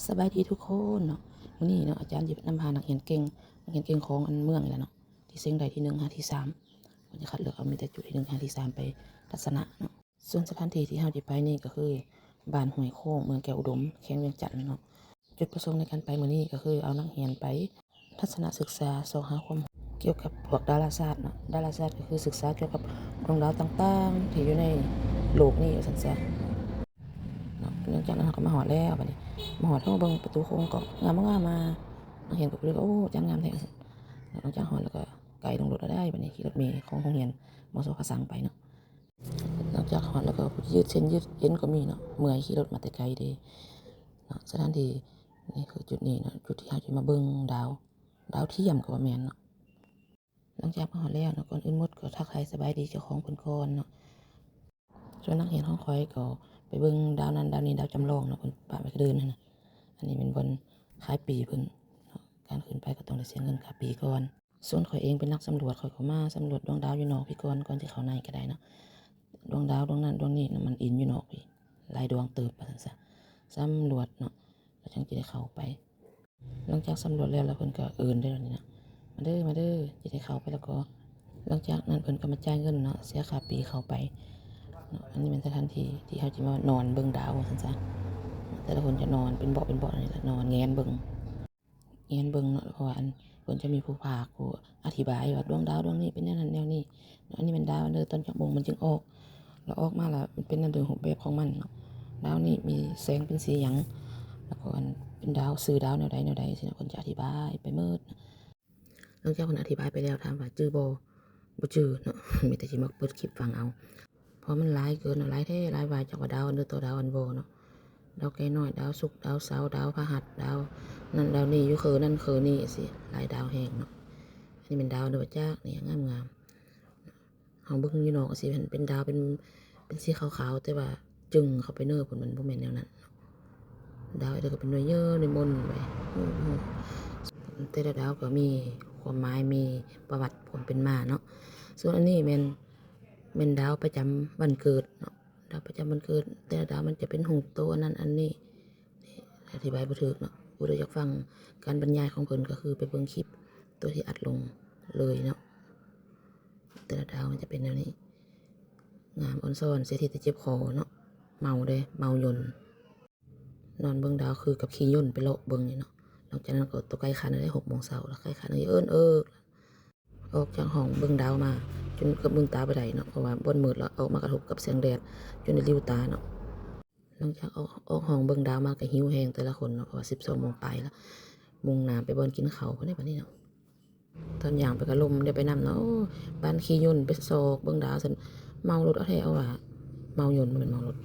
ສະບາຍດີທຸກຄົນເນາະ, ມື້ນີ້ເນາະ ອາຈານຈະນຳພານັກຮຽນເກັ່ງ ນັກຮຽນເກັ່ງຂອງອັນເມືອງນີ້ແຫຼະເນາະ ທີ່ເສັງໄດ້ທີໜຶ່ງຫາທີສາມ ເພິ່ນຈະຄັດເລືອກເອົາມີແຕ່ຈຸດທີໜຶ່ງຫາທີສາມໄປທັດສະນະເນາະ. ສ່ວນສະຖານທີ່ທີ່ເຮົາຈະໄປນີ້ກໍຄືບ້ານຫ້ວຍໂຄ້ງ ເມືອງແກ້ວອຸດົມ ແຂວງວຽງຈັນເນາະ. ຈຸດປະສົງໃນການໄປມື້ນີ້ກໍຄືເອົານັກຮຽນໄປທັດສະນະສຶກສາ ຊອກຫາຄວາມຮູ້ກ່ຽວກັບພວກດາລາສາດເນາະ. ດາລາສາດກໍຄືສຶກສາກ່ຽວກັບດວງດາວຕ່າງໆທີ່ຢູ່ໃນໂລກນີ້ວ່າຊັ້ນຊະເນາະ. ຫຼັງຈາກນັ້ນເຮົາກໍມາຮອດແລ້ວ ບາດນີ້ມາຮອດ ໂອ້ ເບິ່ງປະຕູໂຄ້ງກໍງາມມາກໆ ມາ ນັກຮຽນກໍເລີຍວ່າ ໂອ້ ອາຈານງາມແທ້. ຫຼັງຈາກຮອດແລ້ວກໍໄກລົງລົດເອົາໄດ້ ບາດນີ້ຂີ່ລົດເມຂອງໂຮງຮຽນ ມສ ພະສັງ ໄປເນາະ. ຫຼັງຈາກຮອດແລ້ວກໍຢືດເສັ້ນຢືດເອັນກໍມີເນາະ, ເມື່ອຍຂີ່ລົດມາແຕ່ໄກເດ້ເນາະ. ສະຖານທີ່ນີ້ຄືຈຸດນີ້ເນາະ ຈຸດທີ່ເຮົາຈະມາເບິ່ງດາວ ດາວທຽມກໍວ່າແມ່ນເນາະ. ຫຼັງຈາກມາຮອດແລ້ວເນາະ ກ່ອນອື່ນໝົດກໍທັກທາຍສະບາຍດີເຈົ້າຂອງເພິ່ນກ່ອນເນາະ. ສ່ວນນັກຮຽນຂອງຂ້ອຍກໍໄປເບິ່ງດາວນັ້ນດາວນີ້ ດາວຈຳລອງເນາະ ເພິ່ນປະໄວ້ກະເດີ່ນຫັ້ນນະ. ອັນນີ້ແມ່ນບ່ອນຂາຍປີ້ເພິ່ນເນາະ, ການຂຶ້ນໄປກໍຕ້ອງໄດ້ເສຍເງິນຄ່າປີ້ກ່ອນ. ສ່ວນຂ້ອຍເອງເປັນນັກສຳຫຼວດ ຂ້ອຍກໍມາສຳຫຼວດດວງດາວຢູ່ນອກພີ້ກ່ອນ ກ່ອນຊິເຂົ້າໃນກໍໄດ້ເນາະ. ດວງດາວດວງນັ້ນດວງນີ້ນະ ມັນອິນຢູ່ນອກພີ້ ຫຼາຍດວງເຕີບວ່າຊັ້ນຊະ. ສຳຫຼວດເນາະ ແລ້ວຈັ່ງຈະໄດ້ເຂົ້າໄປ. ຫຼັງຈາກສຳຫຼວດແລ້ວ ແລ້ວເພິ່ນກໍເອີ້ນເດີນີ້ນະ, ມາເດີ ມາເດີ ຈະໄດ້ເຂົ້າໄປແລ້ວກໍ. ຫຼັງຈາກນັ້ນເພິ່ນກໍມາຈ່າຍເງິນເນາະ ເສຍຄ່າປີ້ເຂົ້າໄປເນາະ. ອັນນີ້ແມ່ນສະຖານທີ່ທີ່ເຮົາຈະມານອນເບິ່ງດາວວ່າຊັ້ນຊະ. ແຕ່ລະຄົນຈະນອນເປັນເບາະເປັນເບາະນີ້ແຫຼະ ນອນແງນເບິ່ງ ແງນເບິ່ງເນາະ ເພາະວ່າອັນເພິ່ນຈະມີຜູ້ພາກ ຜູ້ອະທິບາຍວ່າດວງດາວດວງນີ້ເປັນແນວນັ້ນແນວນີ້ເນາະ. ອັນນີ້ແມ່ນດາວອັນເດີ ຕອນຈັກໂມງມັນຈຶ່ງອອກ ແລ້ວອອກມາແລ້ວມັນເປັນແນວໃດຮູບແບບຂອງມັນເນາະ, ດາວນີ້ມີແສງເປັນສີຫຍັງ ແລ້ວກໍອັນເປັນດາວ ຊື່ດາວແນວໃດແນວໃດຊີ້ນະ ເພິ່ນຈະອະທິບາຍໄປໝົດ. ຫຼັງຈາກເພິ່ນອະທິບາຍໄປແລ້ວ ຖາມວ່າຈື່ບໍ່? ບໍ່ຈື່ເນາະ, ມີແຕ່ຊິມາເປີດຄລິບຟັງເອົາ ເພາະມັນຫຼາຍເກີນເນາະ, ຫຼາຍແທ້ຫຼາຍວ່າ ຈັກວ່າດາວອັນເດີ ຕໍ່ດາວອັນບໍ່ເນາະ. ດາວໄກ່ນ້ອຍ ດາວສຸກ ດາວເສົາ ດາວພະຫັດ ດາວນັ້ນດາວນີ້ ຢູ່ເຄີນັ້ນເຄີນີ້ຊີ້ ຫຼາຍດາວແຮງເນາະ. ອັນນີ້ແມ່ນດາວເດີ ຈັກນີ້ງາມໆ. ເຮົາເບິ່ງຢູ່ນອກຊິເຫັນເປັນດາວເປັນ ເປັນສີຂາວໆ ແຕ່ວ່າຈຶ່ງເຂົ້າໄປເນີພຸ້ນ ມັນບໍ່ແມ່ນແນວນັ້ນ. ດາວອັນໃດກໍເປັນໜ່ວຍເຍີ້ໜ່ວຍມົນໄປ. ແຕ່ລະດາວກໍມີຄວາມໝາຍ ມີປະຫວັດຄວາມເປັນມາເນາະ. ສ່ວນອັນນີ້ແມ່ນ ແມ່ນດາວປະຈຳວັນເກີດເນາະ, ດາວປະຈຳວັນເກີດ ແຕ່ລະດາວມັນຈະເປັນຮູບໂຕອັນນັ້ນອັນນີ້. ອະທິບາຍບໍ່ຖືກເນາະ, ຜູ້ໃດຢາກຟັງການບັນຍາຍຂອງເພິ່ນກໍຄືໄປເບິ່ງຄລິບໂຕທີ່ອັດລົງເລີຍເນາະ. ແຕ່ລະດາວມັນຈະເປັນແນວນີ້ ງາມ ອ່ອນຊອນ ເສຍທີ່ແຕ່ເຈັບຄໍເນາະ. ເມົາເດ້ ເມົາຍົນ ນອນເບິ່ງດາວຄືກັບຂີ່ຍົນໄປເລາະເບິ່ງນີ້ເນາະ. ຫຼັງຈາກນັ້ນກໍຕົວໃກ້ຄັນໄດ້ ຫົກໂມງເຊົ້າ ແລ້ວໃກ້ຄັນເອີ້ນເອິກ ອອກຈາກຫ້ອງເບິ່ງດາວມາ ຈົນເກືອບມືນຕາບໍ່ໄດ້ເນາະ ເພາະວ່າບ່ອນມືດ ແລ້ວອອກມາກະທົບກັບແສງແດດ ຈົນໄດ້ລິວຕາເນາະ. ຫຼັງຈາກອອກ ອອກຫ້ອງເບິ່ງດາວມາກໍຫິວແຮງແຕ່ລະຄົນເນາະ ເພາະວ່າສິບສອງໂມງປາຍແລ້ວ ມຸ່ງໜ້າໄປບ່ອນກິນເຂົ້າພຸ້ນເດ້ ບັດນີ້ເນາະ. ຕອນຍ່າງໄປກໍລົມໄດ້ໄປນຳເນາະ, ໂອ້ ປານຂີ່ຍົນໄປຊອກເບິ່ງດາວຊັ້ນ ເມົາລົດເອົາແທ້ເອົາວ່າ ເມົາຍົນ ບໍ່ແມ່ນເມົາລົດ.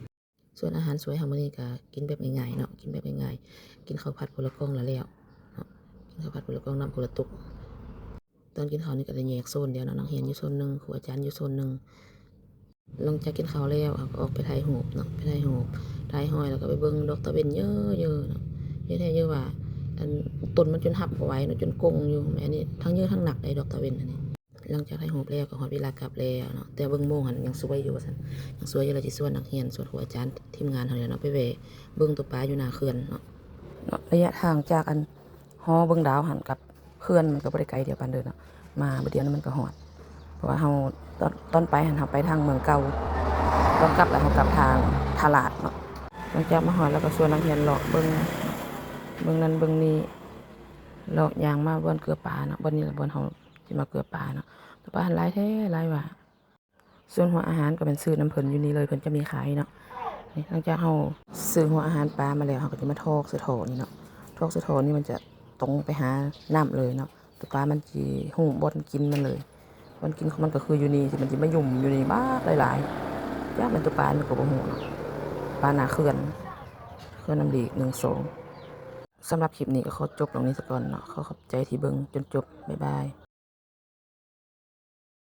ສ່ວນອາຫານສວຍເຮົາມື້ນີ້ກໍກິນແບບງ່າຍໆເນາະ, ກິນແບບງ່າຍໆ ກິນເຂົ້າຜັດຜູ້ລະກ່ອງລະແລ້ວເນາະ, ກິນເຂົ້າຜັດຜູ້ລະກ່ອງ ນ້ຳຜູ້ລະຕຸກ. ຕອນກິນເຂົ້ານີ້ກໍໄດ້ແຍກໂຊນແລ້ວເນາະ, ນັກຮຽນຢູ່ໂຊນໜຶ່ງ ຄູອາຈານຢູ່ໂຊນໜຶ່ງ. ຫຼັງຈາກກິນເຂົ້າແລ້ວ ເຮົາກໍອອກໄປຖ່າຍຮູບເນາະ, ໄປຖ່າຍຮູບ ຖ່າຍຫ້ອຍ ແລ້ວກໍໄປເບິ່ງດອກຕາເວັນເຍີະໆເນາະ. ເຍອະແທ້ເຍອະວ່າ ອັນ ຕົ້ນມັນຈົນຮັບບໍ່ໄຫວເນາະ, ຈົນກົງຢູ່. ແມ່ນນີ້ ທັງເຍອະທັງໜັກໄດ໋ ດອກຕາເວັນອັນນີ້. ຫຼັງຈາກຖ່າຍຮູບແລ້ວກໍຮອດເວລາກັບແລ້ວເນາະ, ແຕ່ເບິ່ງໂມງຫັ້ນຍັງສວຍຢູ່ວ່າຊັ້ນ, ຍັງສວຍຢູ່. ແລ້ວຊິຊວນນັກຮຽນ ຊວນຄູອາຈານ ທີມງານເຮົານີ້ແຫຼະເນາະ ໄປແວ່ເບິ່ງຕົວປາຢູ່ໜ້າເຂື່ອນເນາະ. ເນາະ ໄລຍະທາງຈາກອັນຫໍເບິ່ງດາວຫັ້ນກັບເຂື່ອນມັນກໍບໍ່ໄດ້ໄກດຽວປານເດີເນາະ, ມາບາດດຽວນີ້ມັນກໍຮອດ. ເພາະວ່າເຮົາ ຕອນ ຕອນໄປຫັ້ນເຮົາໄປທາງເມືອງເກົ່າ, ຕອນກັບແລ້ວເຮົາກັບທາງທ່າລາດເນາະ. ຫຼັງຈາກມາຮອດແລ້ວກໍຊວນນັກຮຽນເລາະເບິ່ງ ເບິ່ງນັ້ນເບິ່ງນີ້, ເລາະຍ່າງມາບ່ອນເກືອປາເນາະ, ບ່ອນນີ້ແຫຼະບ່ອນເຮົາ ຊິມາເກືອປາເນາະ. ແຕ່ປາຫັ້ນຫຼາຍແທ້ຫຼາຍວ່າ. ສ່ວນຫົວອາຫານກໍແມ່ນຊື້ນຳເພິ່ນຢູ່ນີ້ເລີຍ, ເພິ່ນຈະມີຂາຍເນາະ. ນີ້ ຫຼັງຈາກເຮົາຊື້ຫົວອາຫານປາມາແລ້ວ ເຮົາກໍຈະມາຖອກໃສ່ທໍ່ນີ້ເນາະ, ຖອກໃສ່ທໍ່ນີ້ມັນຈະຕົງໄປຫານ້ຳເລີຍເນາະ. ແຕ່ປາມັນຊິຮູ້ບ່ອນກິນມັນເລີຍ, ບ່ອນກິນຂອງມັນກໍຄືຢູ່ນີ້ ທີ່ມັນຊິມາຫຍຸ້ມຢູ່ນີ້ບາດຫຼາຍໆ. ຈັກແມ່ນຕົວປາມັນກໍບໍ່ຮູ້ເນາະ. ປາໜ້າເຂື່ອນ ເຂື່ອນນ້ຳລີກ ໜຶ່ງ ສອງ. ສຳລັບຄລິບນີ້ກໍຂໍຈົບລົງນີ້ສາກ່ອນເນາະ, ຂໍຂອບໃຈທີ່ເບິ່ງຈົນຈົບ. ບາຍບາຍ.